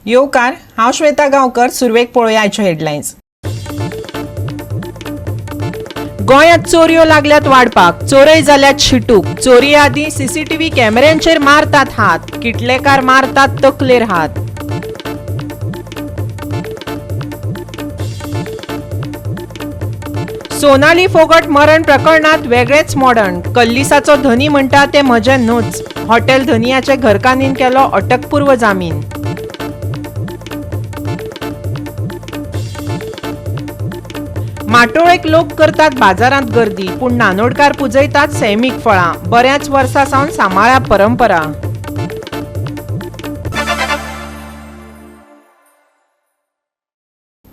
येवकार, हांव श्वेता गांवकर. सुरवेक पळोवया आयच्यो हेडलायन्स. गोंयांत चोरयो लागल्यात वाडपाक, चोरय जाल्यात शिटूक. चोरये आदीं सीसीटीव्ही कॅमेऱ्यांचेर मारतात हात, किटलेकार मारतात तकलेर हात. सोनाली फोगट मरण प्रकरणात वेगळेच मोडण. कल्लिसाचो धनी म्हणटा ते म्हजें न्हूच. हॉटेल धनियाचे घरकान्नीन केलो अटकपूर्व जामीन. माटोळेक लोक करतात बाजारांत गर्दी, पूण नानोडकार पुजयतात सैमीक फळां. बऱ्याच वर्सां सावन सांबाळ्या परंपरा.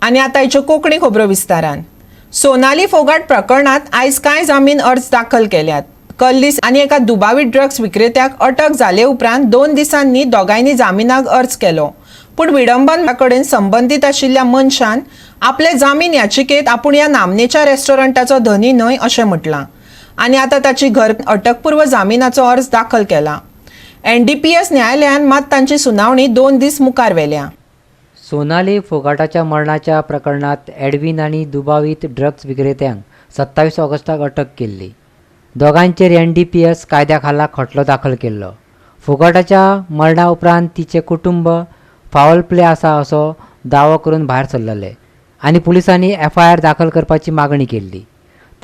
आनी आतां हिच्यो कोंकणी खबरो विस्तारान. सोनाली फोगाट प्रकरणात आयज कांय जामीन अर्ज दाखल केल्यात. कल्लीस आनी एका दुबावीत ड्रग्स विक्रेत्याक अटक जाले उपरांत 2 दिसांनी दोगांयनी जामिनाक अर्ज केलो. पूण विडंबना कडेन संबंदीत आशिल्ल्या मनशान आपले जामीन याचिकेत आपूण ह्या नामनेच्या रेस्टॉरंटाचो धनी न्हय अशें म्हटलां आनी आतां ताची घर अटकपूर्व जामिनाचो अर्ज दाखल केला. एनडीपीएस न्यायालयान मात तांची सुनावणी 2 दीस मुखार व्हेल्या. सोनाली फोगाटाच्या मरणाच्या प्रकरणात एडविन आनी दुबावीत ड्रग्स विक्रेत्यांक 27 ऑगस्टाक अटक केल्ली. दोगांचेर एनडीपीएस कायद्या खाला खटलो दाखल केल्लो. फोगाटाच्या मरणा उपरांत तिचें कुटुंब फावल प्ले आसा असो दावो करून भायर सरलेले आनी पुलिसांनी एफआयआर दाखल करपाची मागणी केल्ली.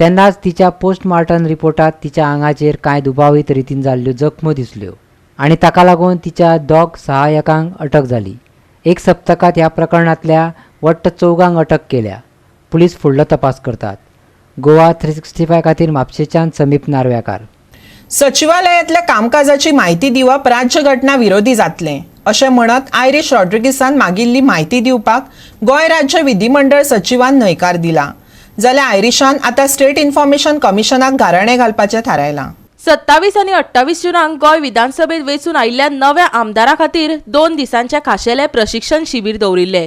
तेन्नाच तिच्या पोस्टमार्टम रिपोर्टात तिच्या आंगाचेर कांय दुबावीत रितीन जाल्ल्यो जखमो दिसल्यो आनी ताका लागून तिच्या दोग सहाय्यकांक अटक जाली. एक सप्तकात ह्या प्रकरणांतल्या वट्ट 4 अटक केल्या. पुलीस फुडलो तपास करतात. गोवा 365 खातीर म्हापशेच्यान समीप नार्व्याकार. सचिवालयांतल्या कामकाजाची म्हायती दिवप राज्यघटना विरोधी जातलें अशें म्हणत आयरीश रॉड्रिगीसान मागिल्ली म्हायती दिवपाक गोंय राज्य विधिमंडळ सचिवान न्हयकार दिला. जाल्यार आयरिशान आतां स्टेट इन्फॉर्मेशन कमिशनाक गाराणें घालपाचें थारायलां. 27 आनी 28 जुनाक गोंय विधानसभेत वेंचून आयिल्ल्या नव्या आमदारा खातीर 2 दिसांचें खाशेलें प्रशिक्षण शिबीर दवरिल्लें.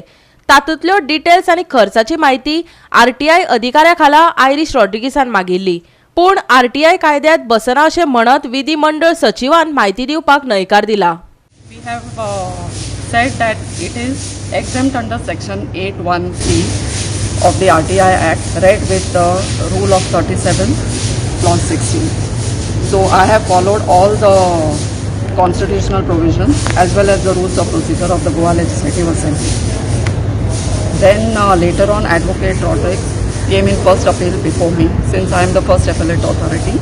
तातूंतल्यो डिटेल्स आनी खर्चाची म्हायती आरटीआय अधिकाऱ्या खाला आयरीश रॉड्रिगीसान मागिल्ली. पूण आरटीआय कायद्यांत बसना अशें म्हणत विधिमंडळ सचिवान म्हायती दिवपाक न्हयकार दिला. We have said that it is exempt under section 8(1)(c) of the RTI Act, read with the rule of 37 clause 16. So I have followed all the constitutional provisions as well as the rules of procedure of the Goa Legislative Assembly. Then later on, Advocate Rodrigues came in first appeal before me, since I am the first appellate authority,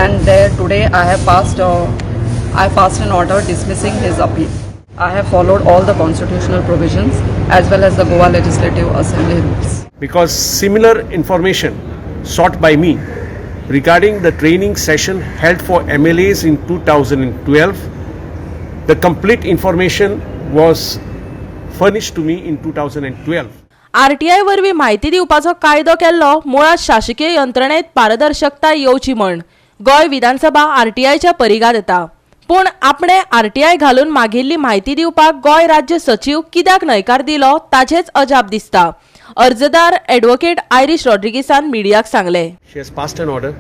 and there today I passed an order dismissing his appeal. I have followed all the constitutional provisions as well as the Goa Legislative Assembly rules. Because similar information sought by me regarding the training session held for MLAs in 2012, the complete information was furnished to me in 2012. RTI वरवीं म्हायती दिवपाचो कायदो केल्लो मुळांत शासकीय यंत्रणेत पारदर्शकताय येवची म्हण. गोंय विधानसभा आरटीआयच्या परिघात येता, पूण आपणे आरटीआय घालून मागिल्ली म्हायती दिवपाक गोंय राज्य सचीव कित्याक न्हयकार दिलो ताचेच अजाप दिसता, अर्जदार ॲडव्होकेट आयरीश रॉड्रिगीसान मिडियाक सांगलें. She has passed an order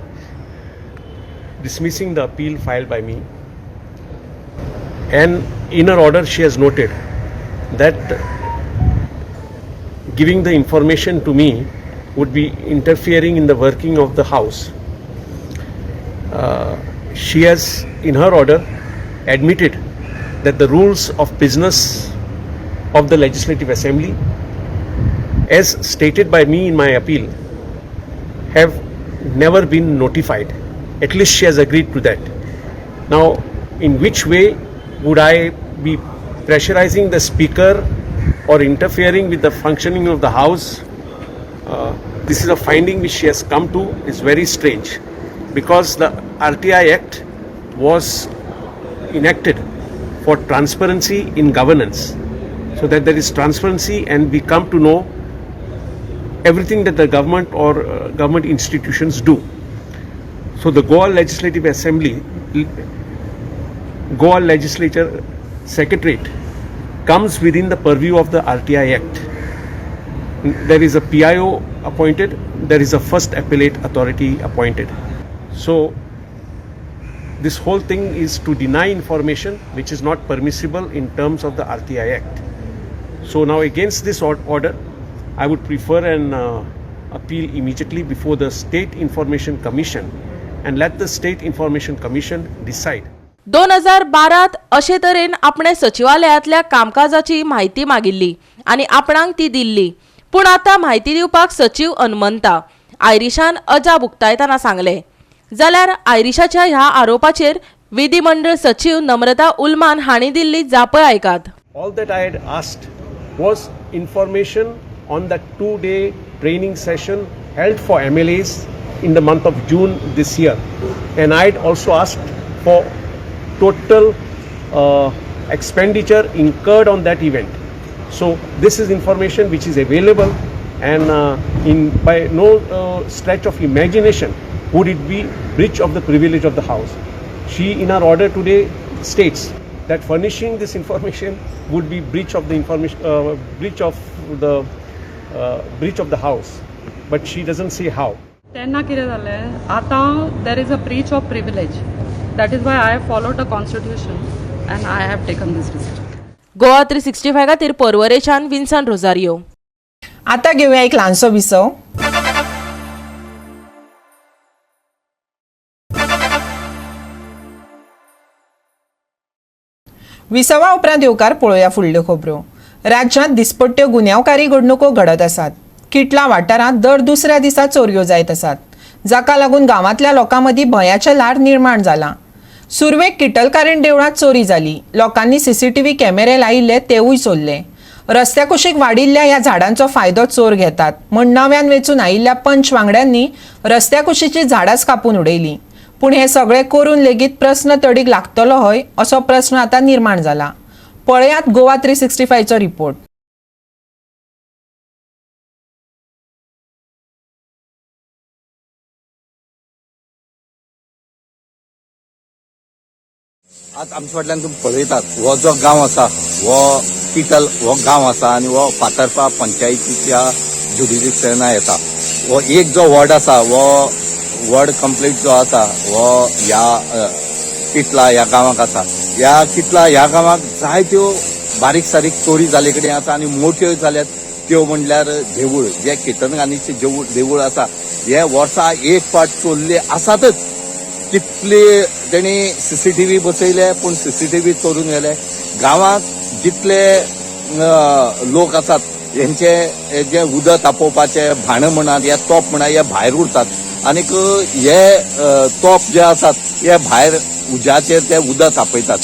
dismissing the appeal filed by me, and in her order she has noted that giving the information to me would be interfering in the working of the house. She has in her order admitted that the rules of business of the Legislative Assembly, as stated by me in my appeal, have never been notified. At least she has agreed to that. Now, in which way would I be pressurizing the speaker or interfering with the functioning of the house? This is a finding which she has come to is very strange, because the RTI Act was enacted for transparency in governance, so that there is transparency and we come to know everything that the government or government institutions do. So the Goa Legislative Assembly, Goa Legislature Secretariat comes within the purview of the RTI Act. There is a PIO appointed, there is a first appellate authority appointed. So this whole thing is to deny information which is not permissible in terms of the RTI Act. So now against this order, I would prefer an appeal immediately before the State Information Commission and let the State Information Commission decide. 2012 अशे तरेन आपणे सचिवालयांतल्या कामकाजाची म्हायती मागिल्ली आनी आपणाक ती दिल्ली, पूण आतां म्हायती दिवपाक सचीव अनमनता, आयरिशान अजाप उक्तायतना सांगलें. जाल्यार आयरिशाच्या ह्या आरोपाचेर विधिमंडळ सचीव नम्रता उलमान हांणी दिल्ली जापय आयकात. All that I had asked was information on that 2-day training session held for MLAs in the month of June this year, and I had also asked for total expenditure incurred on that event. So this is information which is available, and in by no stretch of imagination would it be breach of the privilege of the house. She in her order today states that furnishing this information would be breach of the information, breach of the house, but she doesn't say how. तेन्ना कितें जालें, आतां there is a breach of privilege. That is why I have followed the constitution and I have taken this decision. Goa 365 खातीर पर्वरेच्यान Vinson Rosario. आता घेऊया एक ल्हानसो विसव. विसवा उपरांत येवकार पळोवया फुडल्यो खबरो. राज्यांत दिसपट्ट्यो गुन्यांवकारी घडणुको घडत आसात. किटला वाठारांत दर दुसऱ्या दिसा चोरयो जायत आसात, जाका लागून गांवांतल्या लोकां मदीं भंयाचें ल्हार निर्माण जालां. सुरवेक किटलकारीण देवळांत चोरी जाली. लोकांनी सीसीटीव्ही कॅमेरे लायिल्ले तेवूय चोरले. रस्त्या कुशीक वाडिल्ल्या ह्या झाडांचो फायदो चोर घेतात म्हूण नव्यान वेंचून आयिल्ल्या पंच वांगड्यांनी रस्त्या कुशीची झाडांच कापून उडयली. पूण हे सगळे करून लेगीत प्रस्न तडीक लागतलो हय असो प्रस्न आतां निर्माण जाला. पळयात गोवा 365चो रिपोर्ट. आज आमच्या फाटल्यान तुमी पळयतात हो जो गांव आसा हो किटल हो गांव आसा आनी हो फातर्पा पंचायतीच्या ज्युरिडिक्शना येता. हो एक जो वॉर्ड आसा हो वॉर्ड कंप्लीट जो आसा हो ह्या किटला ह्या गांवाक आसा. ह्या किटला ह्या गांवाक जायत्यो बारीक सारीक चोरी जाल्ले कडेन आसा आनी मोट्यो जाल्यात त्यो म्हणल्यार देवूळ, जे किटनगानीचें देवूळ आसा हे वर्सा एक फावट चोरले आसातच. कितले तेणी सीसीटीव्ही बसयले पूण सीसीटीव्ही चोरून गेले. गांवांत जितले लोक आसात हेंचे जे उदक तापोवपाचे भाण म्हणात या तोप म्हणा हे भायर उरतात आनीक हे तोप जे आसात हे भायर उज्याचेर ते उदक तापयतात.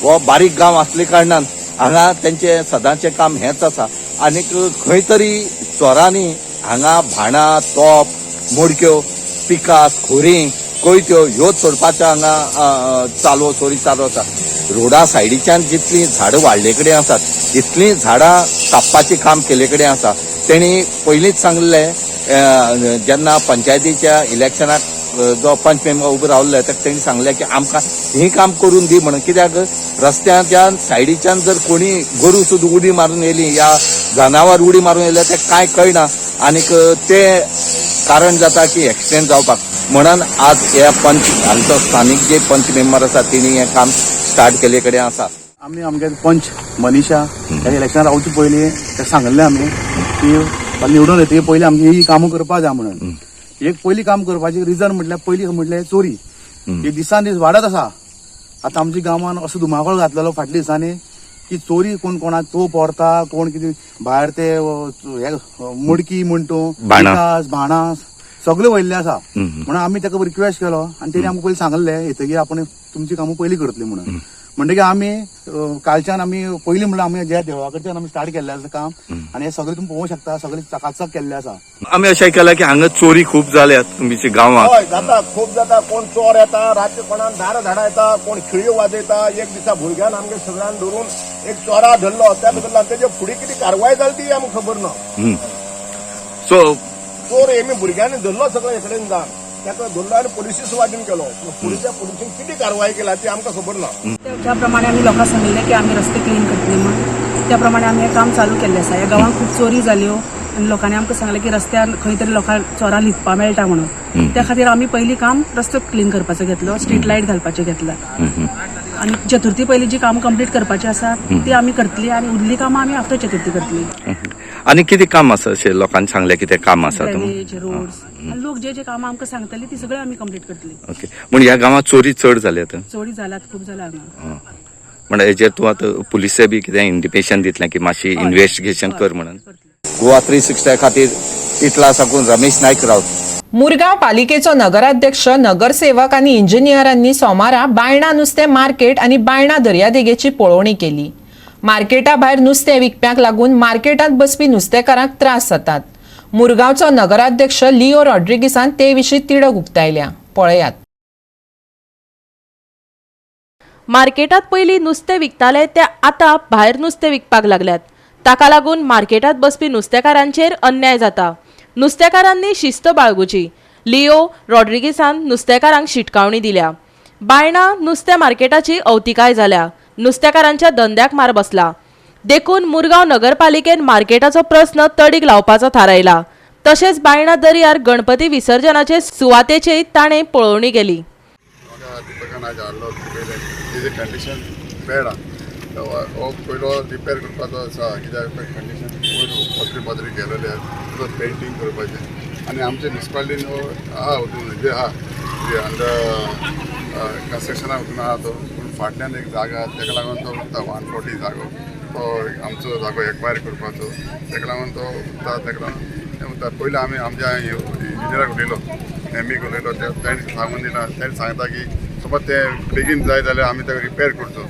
हो बारीक गांव आसले कारणान हांगा तेंचे सदांचें काम हेंच आसा आनीक खंय तरी चोरांनी हांगा भाणां, तोप, मोडक्यो, पिकास, खोरीं, कोयत्यो ह्यो चोरपाच्यो हांगा चालू चोरी चालू आसा. रोडा सायडीच्यान जितलीं झाडां वाडले कडेन आसात इतलीं झाडां कापपाचें काम केल्ले कडेन आसा. तेणी पयलींच सांगलें जेन्ना पंचायतीच्या इलेक्शनाक जो पंच मेंबर उबो रावल्ले ताका तेणी सांगलें की आमकां ही काम करून दी म्हणून. कित्याक रस्त्याच्यान सायडीच्यान जर कोणी गोरू सुद्दां उडी मारून येयली या जनावर उडी मारून येयले तें कांय कळना आनीक ते कारण जाता की एक्सिडेंट जावपाक. म्हणून आज हे पंच हांगचो स्थानीक जे पंच मेंबर आसा तेणी हें काम स्टार्ट केल्ले कडेन आसा. आमी आमगे पंच मनीषा ह्या इलेक्शनाक रावचे पयलीं ताका सांगल्लें आमी की निवडून येतकीर पयलीं आमची ही कामां करपा जाय म्हणून. एक पयलीं काम करपाचें रिजन म्हटल्यार पयलीं म्हटल्यार चोरी ही दिसान दीस वाडत आसा. आतां आमच्या गांवान असो धुमाकूळ घातलेलो फाटल्या दिसांनी की चोरी कोण कोणाक तोप व्हरता, कोण कितें भायर ते हे मडकी म्हणटू भाणां सगळे वयल्ले आसा. म्हणून आमी ताका रिक्वेस्ट केलो आनी तेणी आमकां पयलीं सांगल्लें येतकीर आपण तुमची कामां पयलीं करतली म्हणून. म्हणटकीर आमी कालच्यान आमी पयलीं म्हणल्यार आमी ज्या देवळा कडच्यान आमी स्टार्ट केल्लें आसा काम आनी हें सगळें तुमी पळोवंक शकता, सगळें चकाचक केल्लें आसा. आमी अशें केलां की हांगा चोरी खूब जाल्यात तुमच्या गांवांत. हय जाता, खूब जाता. कोण चोर येता रातचे, कोणाक दार धाडायता, कोण खिळयो वाजयता. एक दिसा भुरग्यान आमगे सगळ्यान धरून एक चोरा धरलो, त्या बदला तेजे फुडें कितें कारवाय जाली ती आमकां खबर ना. सो चोर हेमी भुरग्यांनी धरलो सगळे हेकडेन जावन ताका धरलो आनी पोलिसी सुवादीन केलो. पुलिसा पोलिसीन कितें कारवाय केला ती आमकां खबर ना. ज्या प्रमाणे आमी लोकांक सांगिल्लें की आमी रस्ते क्लीन करतले म्हूण त्या प्रमाणे आमी हें काम चालू केल्लें आसा. ह्या गांवांत खूब चोरी जाल्यो आनी लोकांनी आमकां सांगलें की रस्त्यार खंय तरी लोकांक चोरां लिपपा मेळटा म्हणून. त्या खातीर आमी पयलीं काम रस्तो क्लीन करपाचो घेतलो, स्ट्रीट लायट घालपाचें घेतला. आनी चतुर्थी पयलीं जी कामां कंप्लीट करपाची आसा ती आमी करतली आनी उरली कामां आमी आफ्टर चतुर्थी करतली. आनी कितें काम आसा अशें लोकांनी सांगलें कितें काम आसा? ड्रेनेज, रोड्स, लोक जे जे कामां आमकां सांगतली ती सगळी आमी कंप्लीट करतली. ओके, पूण ह्या गांवांत चोरी चड जाली आतां? चोरी जाल्यात, खूब जाल्या हांगा. म्हणजे हेजेर तूं आतां पुलिसे बी कितें इंडिमेशन दितलें की मातशी इन्वेस्टिगेशन कर म्हणून? गोवा 360 खातीर इटला साकून रमेश नायक राऊत. मुरगांव पालिकेचो नगराध्यक्ष, नगरसेवक आनी इंजिनियरांनी सोमारा बायणा नुस्तें मार्केट आनी बायणा दर्यादेगेची पळोवणी केली. मार्केटा भायर नुस्तें विकप्यांक लागून मार्केटांत बसपी नुस्तेकारांक त्रास जातात. मुरगांवचो नगराध्यक्ष लिओ रॉड्रिगीसान ते विशीं तिडक उक्तायल्या. पळयात. मार्केटात पयलीं नुस्तें विकताले ते आतां भायर नुस्तें विकपाक लागल्यात. ताका लागून मार्केटात बसपी नुस्तेकारांचेर अन्याय जाता. नुस्तेकारांनी शिस्त बाळगुची. लिओ रॉड्रिगीसान नुस्तेकारांक शिटकावणी दिल्या. बायणा नुस्तें मार्केटाची अवतिकाय जाल्या. नुस्तेकारांच्या धंद्याक मार बसला. देखून मुरगांव नगरपालिकेन मार्केटाचो प्रस्न तडीक लावपाचो थारायला. तशेंच बायणा दर्यार गणपती विसर्जनाचे सुवातेचेय ताणें पळोवणी केली. कंडिशन बॅड आहा, हो पयलो रिपेर करपाचो आसा, कित्याक कंडिशन वयर पत्रे पत्रे गेलेले आसा, पेंटींग करपाचें. आनी आमचे म्युनिसिपालिटीन आहा जे आहा जे अंडर कन्स्ट्रक्शना वचून आहा तो, पूण फाटल्यान एक जागा आहा तेका लागून तो उरता 140 जागो, तो आमचो जागो एक्वायर करपाचो, तेका लागून तो उरता. तेका लागून उरता. पयलीं आमी आमच्या इंजिनियराक उलयलो, एमीक उलयलो, तेणें सांगून दिला. तेणें सांगता की समज तें बेगीन जाय जाल्यार आमी ताका रिपेर करचो,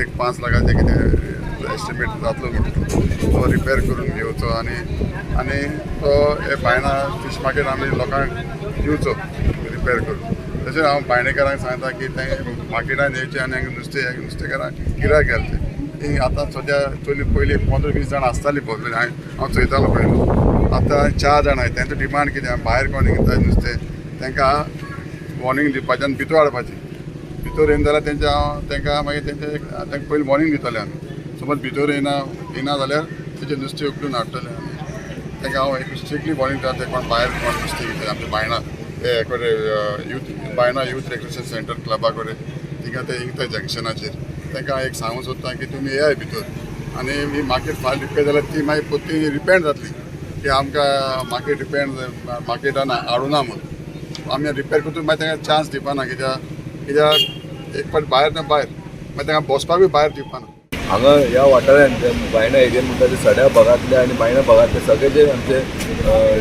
एक 5 लाखाचें कितें एस्टिमेट जातलो म्हणून तो रिपेर करून घेवचो आनी आनी तो हे बायणा फीश मार्केट आमी लोकांक दिवचो रिपेर करून. तशेंच हांव बायणेकारांक सांगता की ते मार्केटान येवचें आनी हांगा नुस्तेकारांक गिरायक घालचें. ती आतां सद्या चोली पयलीं 15-20 जाण आसतालीं भोंवतणी, हांव चोयतालो पयलो, आतां 4 जाणां आहाय. तेंचो डिमांड कितें, भायर कोण विकता नुस्तें तांकां वॉर्निंग दिवपाचें आनी भितर हाडपाचें. भितर येयना जाल्यार तेंचे हांव तांकां मागीर तेंचे तांकां पयलीं वॉर्निंग दितलें आमी. समज भितर येना जाल्यार तेचें नुस्तें उखलून हाडटलें आमी. तांकां हांव एक स्ट्रिक्टली वॉर्निंग दिता, तें कोण भायर कोण नुस्तें विकता आमच्या बायणा हे कडेन यूथ बायणा यूथ रेक्रिएशन सेंटर क्लबा कडेन थिंगा ते विकता जंक्शनाचेर, तांकां एक सांगूंक सोदता की तुमी येयाय भितर आनी ही मार्केट फाल्यां रिपेर जाल्यार ती मागीर परती रिपेंड जातली की आमकां मार्केट रिपेंड मार्केटान हाडुना म्हूण. आमी रिपेर करतूच मागीर तांकां चान्स दिवपाना, कित्याक कित्याक एक फावट भायर ना भायर मागीर तांकां बसपाक बी भायर दिवपाना. हांगा ह्या वाठारांत बायणा एरियन म्हणटा ते सड्या भागांतले आनी बायणा भागांतले सगळे जे आमचे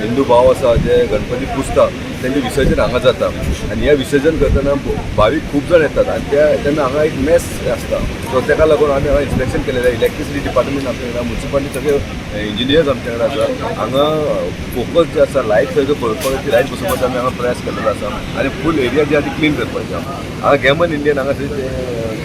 हिंदू भाव आसा जे गणपती पुजता तेंचें विसर्जन हांगा जाता. आनी हें विसर्जन करतना भावीक खूब जाण येतात आनी त्या तेन्ना हांगा एक मेस आसता. सो तेका लागून आमी हांगा इन्स्पेक्शन केलेलें. इलेक्ट्रिसिटी डिपार्टमेंट आमच्या वांगडा, म्युनिसिपालिटी सगळे इंजिनियर्स आमच्या वांगडा आसा. हांगा फोकस जे आसा लायट सगळें पळोवपाक लायट बसोवपाचो आमी हांगा प्रयास केलेलो आसा आनी फूल एरिया जी आसा ती क्लीन करपाची. हांगा गॅमन इंडियन हांगा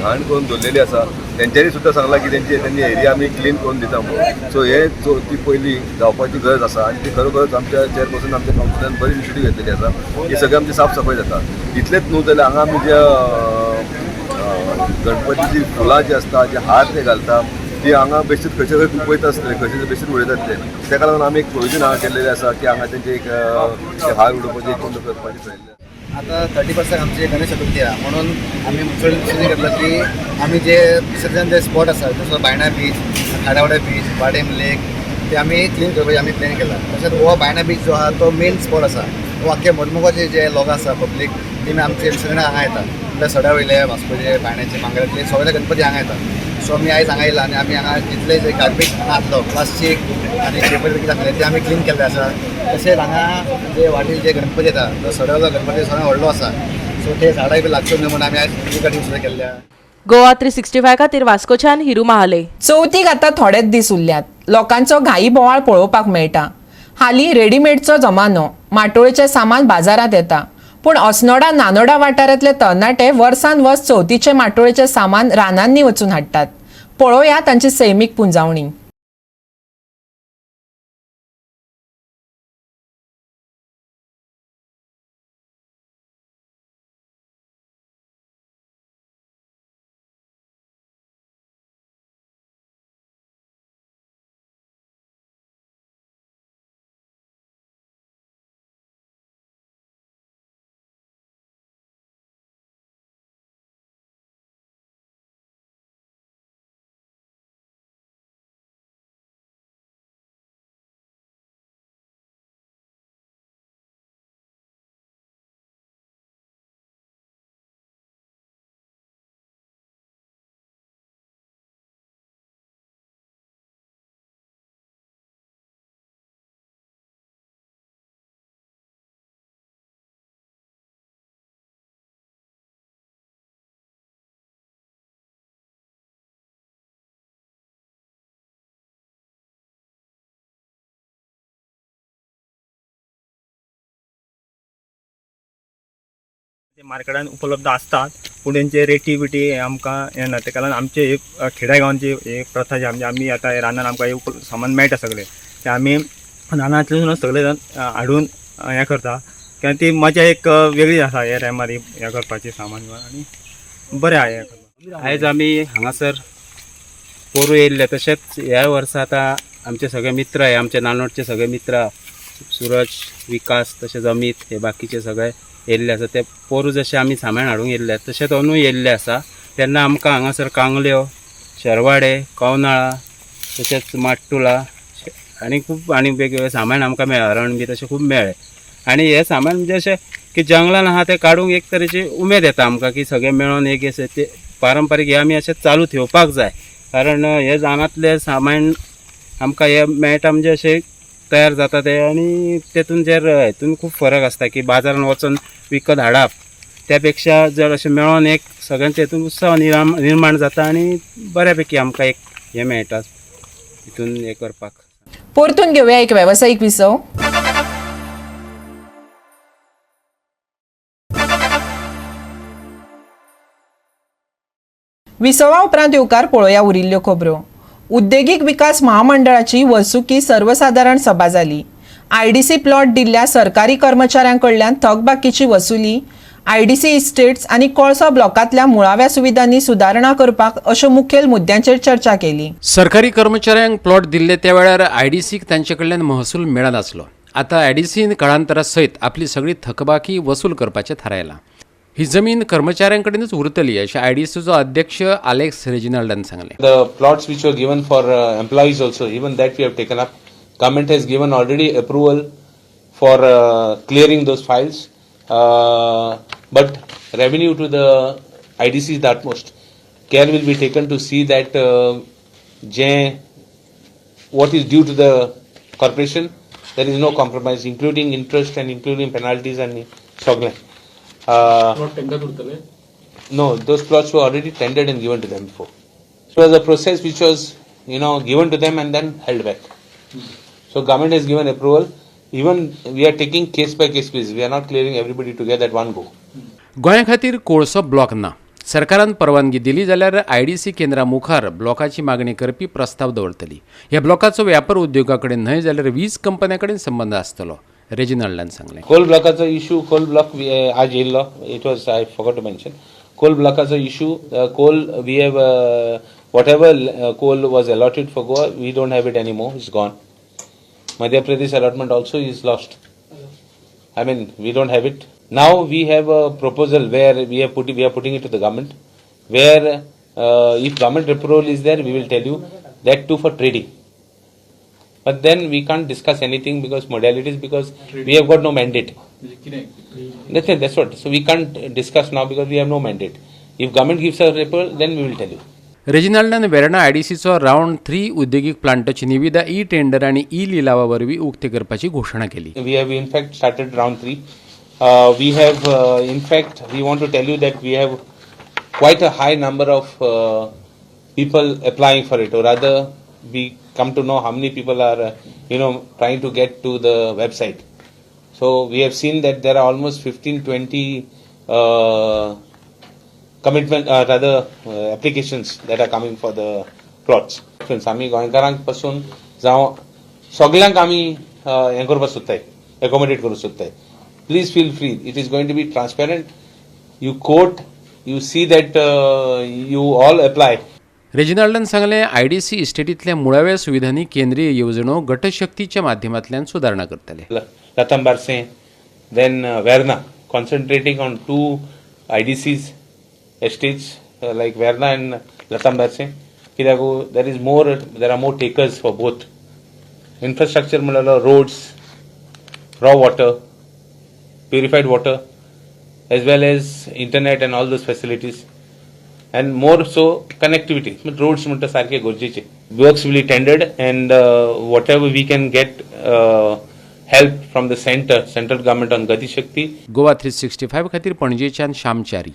घाण करून दवरलेली आसा, तेंच्यांनी सुद्दां सांगलां की तेंची एरिया आमी क्लीन करून दिता म्हणून. सो हे ती पयली जावपाची गरज आसा आनी ती खरोखरच आमच्या चेअरपर्सन आमच्या कावन्सिलान बरी इनिशिएटीव घेतलेली आसा ही सगळी आमची साफ सफाई जाता. इतलेंच न्हू जाल्यार हांगा आमी जे गणपतीची फुलां जी आसता, जे हार ते घालता ती हांगा बेश्टीच खंयचे खंय वयता आसतले, खंयचे बेश्टीच उडयतात ते, तेका लागून आमी एक प्रोविजन हांगा केल्लेलें आसा की हांगा तेंचे एक हार उडोवपाचें एक बंद करपाचें थरयल्लें. आतां 31 आमची गणेश चतुर्थी आहा म्हणून आमी चड डिसिजन घेतलो की आमी जे विसर्जन जे स्पॉट आसा जसो Baina beach, Kharewado beach, Vaddem lake ते आमी क्लीन करपाचे आमी प्लॅन केला. तशेंच हो बायणा बीच जो आहा तो मेन स्पॉट आसा, तो आख्खे मडमुगाचे जे लोक आसा पब्लीक ते आमचे विसर्जन हांगा येता, म्हणल्यार सड्या वयले, वास्कोचे, बायणाचे, मांगऱ्यांतले सगळे गणपती हांगा येता. सो आमी आयज हांगा येयला आनी आमी हांगा जितले जे गार्बेज हांगा आसलो प्लास्टीक आनी पेपर कितें आसले ते आमी क्लीन केल्ले आसा. तशेंच हांगा जे वाटेर जे गणपती येता तो सड्यावयलो गणपती सगळ्यांत व्हडलो आसा, सो ते झाडां बी लागच्यो न्हू म्हणून आमी आयज ट्री कटींग सुद्दां केल्ले आहा. गोवा 365 खातीर वास्कोच्यान हिरू महाले. चवथीक आतां थोडेच दीस उरल्यात. लोकांचो घाई बोवाळ पळोवपाक मेळटा. हालीं रेडीमेडचो जमानो, माटोळेचें सामान बाजारांत येता, पूण अस्नोडा नानोडा वाठारांतले तरणाटे वर्सान वर्स चवथीचें माटोळेचें सामान रानांनी वचून हाडटात. पळोवया तांची सैमीक पुंजावणी. ते मार्केटान उपलब्ध आसतात, पूण तेंचे रेटी बिटी हे आमकां हें ना. तेका लागून आमचे एक खेड्या गांवांची एक प्रथा जी आमची, आमी आतां रानान आमकां हे सामान मेळटा सगळें, तें आमी रानांतल्यान सगळें हाडून हें करता. कित्याक ती मजा एक वेगळी आसा हे टायमार हें करपाचें सामान आनी बरें आहा हें करपाक. आयज आमी हांगासर पोरूं येयल्ले, तशेंच ह्या वर्सा आतां आमचे सगळे मित्र हे आमचे नानोडचे सगळे मित्र सुरज, विकास तशेंच अमीत हे बाकीचे सगळे येयल्ले आसा. ते पोरूं जशें आमी सामान हाडूंक येयल्ले तशेंच अंदूय येयल्ले आसा. तेन्ना आमकां हांगासर कांगल्यो, शेरवाडे, कवनाळां तशेंच माट्टुला आनी खूब आनी वेगवेगळे सामान आमकां मेळ्ळें, हरण बी तशें खूब मेळ्ळें. आनी हें सामान म्हणजे अशें की जंगलान आहा तें काडूंक एक तरेची उमेद येता आमकां की सगळें मेळोन एक अशें ते पारंपारीक हें आमी अशें चालू ठेवपाक जाय, कारण हे रानांतलें सामान आमकां हें मेळटा म्हणजे अशें तयार जाता ते, आनी तेतून जे हेतून खूब फरक आसता की बाजारान वचून विकत हाडप त्या पेक्षा जर अशें मेळोन एक सगळ्यांचे हेतून उत्साह निर्माण जाता आनी बऱ्यापैकी आमकां एक हें मेळटा हितून हें करपाक. परतून घेवया एक वेवसायीक विसव. विसवा उपरांत येवकार पळोवया उरिल्ल्यो खबरो. उद्देगीक विकास महामंडळाची वर्सुकी सर्वसादारण सभा जाली. आयडीसी प्लॉट दिल्ल्या सरकारी कर्मचाऱ्यां कडल्यान थकबाकीची वसुली, आयडीसी इस्टेट्स आनी कोळसो ब्लॉकांतल्या मुळाव्या सुविधांनी सुदारणा करपाक अश्यो मुखेल मुद्द्यांचेर चर्चा केली. सरकारी कर्मचाऱ्यांक प्लॉट दिल्ले त्या वेळार आयडीसीक तांचे कडल्यान महसूल मेळनासलो. आतां आयडीसीन कळांतरा सयत आपली सगळी थकबाकी वसूल करपाचें थारायलां. ही जमीन कर्मचाऱ्यांकडेनच उरतली अशें आयडीसीचो अध्यक्ष आलेक्स रेजिनाल्डान सांगलें. The plots which were given for employees also, even that we have taken up. Government has given already approval for clearing those files, but revenue to the IDC is the utmost. Care will be taken to see that what is due to the corporation, there is no compromise, including interest and including penalties and soglen. No, those plots were already tendered and given to them before. It was a process which was, given to them and then held back. So government has given approval. Even we are taking case by case basis. We are not clearing everybody together at one go. गोंया खातीर कोळसो block ना. सरकारान परवानगी दिली जाल्यार IDC केंद्रा मुखार ब्लॉकाची मागणी करपी प्रस्ताव दवरतली. ह्या ब्लॉकाचो व्यापार उद्योगा कडेन न्हय जाल्यार वीज कंपन्या कडेन संबंद आसतलो, रेजिनाल्डान सांगलें. कोल ब्लॉकाचो इशू, कोल ब्लॉक आज येयल्लो, it was I forgot to mention. Coal ब्लॉकाचो issue, coal we have whatever coal was allotted for Goa, we don't have it anymore, it's gone. Madhya Pradesh allotment also is lost. I mean, we don't have it. Now we have a proposal where we are putting it to the government, where if government approval is there, we will tell you that too for trading. But then we can't discuss anything because modalities, because we have got no mandate. That's what. So we can't discuss now because we have no mandate. If government gives us approval, then we will tell you. रेजिनाल्डान वेर्णा आयडीसीचो रावंड 3 उद्देगीक प्लांटाची निविदा e tender आनी e लिलावा वरवीं उक्ते करपाची घोशणा केली. We have in fact started round 3. We have in fact we want to tell you that we have quite a high number of people applying for it, or rather we come to know how many people are trying to get to the website. So we have seen that there are almost 15-20 commitment, applications that are coming for the plots. आमी गोंयकारांक पासून जावं सगल्यांक आमी हें करपाक सोदताय, accommodate करूंक सोदताय. Please feel free. It is going to be transparent. You quote, you see that you all apply. रेजिनाल्डान सांगलें, आयडीसी इस्टेटींतल्या मुळाव्या सुविधांनी केंद्रीय येवजणो गटशक्तीच्या माध्यमांतल्यान सुदारणा करतले. Latambarse, then Verna, concentrating on 2 IDCs estates like Verna and Latambarse. कित्याक there is more, there are more takers for both. Infrastructure म्हणल्यार roads, raw water, purified water, as well as internet and all those facilities, and more so connectivity. Roads म्हणटा सारखे गरजेचे. Works will be tendered and whatever we can get help from the central government on Gati Shakti. Goa 365 खातीर पणजेच्यान श्यामचारी.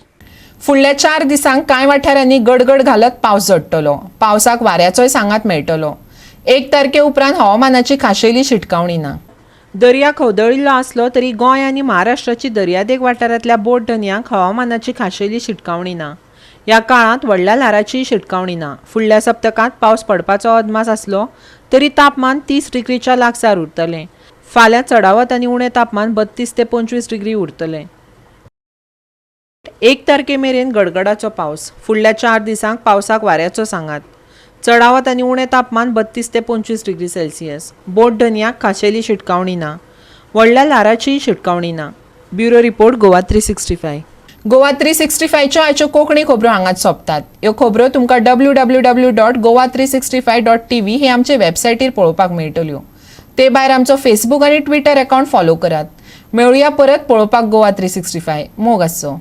फुडल्या 4 दिसांक कांय वाठारांनी गडगड घालत पावस झडटलो. पावसाक वाऱ्याचोय सांगात मेळटलो. 1 तारखे उपरांत हवामानाची खाशेली शिटकावणी ना. दर्या खवदळिल्लो आसलो तरी गोंय आनी महाराष्ट्राची दर्यादेग वाठारांतल्या बोट धनयांक हवामानाची खाशेली शिटकावणी ना. ह्या काळांत व्हडल्या ल्हाराचीय शिटकावणी ना. फुडल्या सप्तकांत पावस पडपाचो अदमास आसलो तरी तापमान 30 डिग्रीच्या लागसार उरतलें. फाल्यां चडावत आनी उणें तापमान 32 ते 25 डिग्री उरतलें. 1 तारखे मेरेन गडगडाचो पावस. फुडल्या 4 दिसांक पावसाक वाऱ्याचो सांगात. चडावत आनी उणें तापमान 32 ते 25 डिग्री सेल्सियस. बोट धनयाक खाशेली शिटकावणी ना. व्हडल्या ल्हाराचीय शिटकावणी ना. Bureau report, Goa 365. Goa 365च्यो आयच्यो कोंकणी खबरो हांगाच सोंपतात. ह्यो खबरो तुमकां www.goa365.tv हे आमचे वेबसायटीर पळोवपाक मेळटल्यो. ते भायर आमचो फेसबूक आनी ट्विटर अकाउंट फॉलो करात. मेळुया परत पळोवपाक गोवा 365. मोग आसचो.